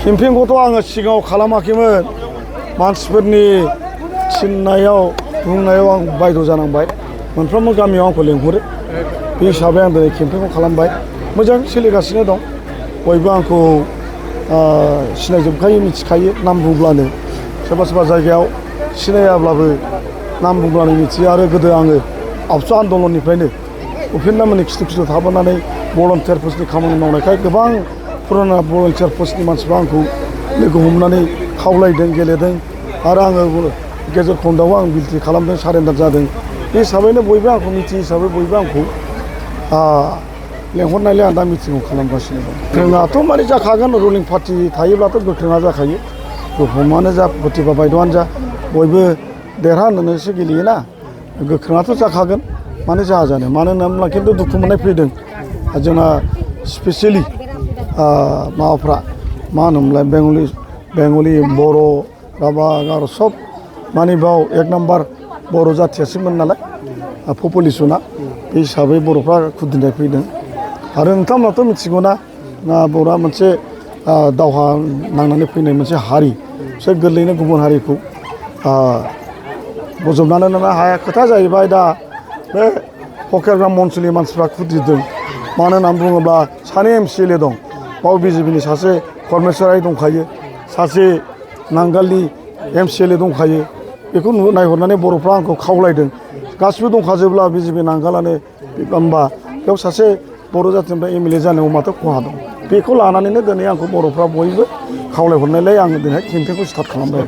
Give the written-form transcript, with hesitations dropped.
캠페인खौथ' आङो सिगाङाव खालामाखैमोन मानसिफोरनि थिननायाव बुंनायाव आं बायद' जानांबाय मोनफ्रोमबो गामियाव आंखौ लेंहरो बे हिसाबै आं दिनै केम्पेइनखौ खालामबाय मोजां सोलिगासिनो दं बयबो आंखौ सिनायजोबखायो मिथिखायो नाम बुंब्लानो सोरबा सोरबा जायगायाव सिनायाब्लाबो नाम बुंब्लानो मिथियो आरो गोदो आङो आबसु आन्दलननिफ्रायनो उपेन्द्रमोननि खिथु थाबोनानै भलन्टियार पस्टनि खामानि मावनायखाय गोबां पुराना भलन्टियार पस्टनि मानसिफ्रा आंखौ लोगो हमनानै खावलायदों गेलेदों आरो आङो गेजेर खन्दायाव आं बिल्टि खालामदों सारेन्डार जादों बे हिसाबैनो बयबो आंखौ मिथियो हिसाबै बयबो आंखौ लेंहरनायलाय आं दा मिटिंखौ खालामगासिनो दं। गोख्रोङाथ' माने जाखागोन रुलिं पार्टि थायोब्लाथ' गोख्रोङा जाखायो गोहोमानो जा प्रतिभा बायद'आनो जा बयबो देरहा होननानैसो गेलेयोना गोख्रोङाथ' जाखागोन मानो जाया जानो मानो होनोब्ला खिन्थु दुखु मोननाय फैदों जोंना स्पेसियेलि माबाफ्रा मा होनोमोनलाय बेंगलि बर' राभा गार' सब माने बाव एक नाम्बार बर' जाथियासोमोन नालाय पपुलेसना बे हिसाबै बर'फ्रा खुद्रिनाय फैदों आरो नोंथांमोनाथ' मिथिगौना बर'आ मोनसे दावहा नांनानै फैनाय मोनसे हारि बिसोर गोरलैयैनो गुबुन हारिखौ बजबनानै लानो हाया खोथा जाहैबाय दा बे फकिरग्राम ओनसोलनि मानसिफ्रा खुद्रिदों मानो होननानै बुङोब्ला सानै MCLA दं बाव BJPनि सासे परमेश्वरारि दंखायो सासे नांगालनि MCLA दंखायो बेखौ नायहरनानै बर'फ्रा आंखौ खावलायदों गासिबो दंखाजोब्ला BJP नांगालानो होमबा बेयाव सासे बर' जाथिनिफ्राय MLA जानायाव माथो खहा दं बेखौ लानानैनो दिनै आंखौ बर'फ्रा बयबो खावलायहरनायलाय आङो दिनै केम्पेइनखौ स्टार्ट खालामबाय।